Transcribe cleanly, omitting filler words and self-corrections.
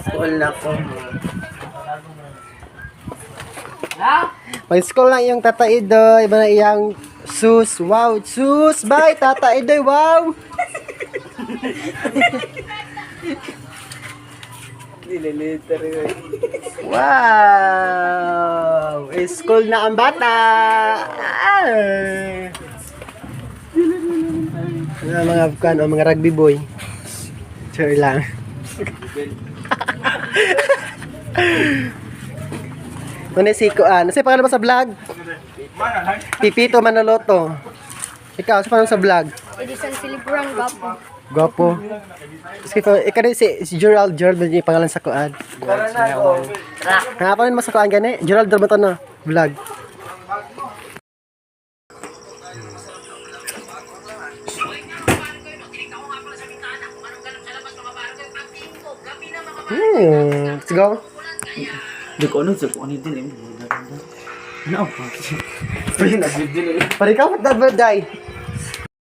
School na ko. Mag-school na iyong Tata Idoy. Iba na iyang sus. Wow, sus. Bye, Tata Idoy. Wow. Wow! School na ang bata! Ah! Ano ang mga kan, ang mga rugby boy. Sure lang. Muna si Kuan. Ano pangalan mo sa vlog? Pipito Manoloto. Ikaw, sa pangalan sa vlog? Edison Silibran, gapo. Gwapo. Sige, ikaw rin si Gerald. Gerald ba yung pangalan sa Kuan? Hangapan mo sa kuan gani? Gerald ba na? Vlog. Let's go. Di ko ano, sa kung ano din eh. Ano pa? Pare ka, magdad day.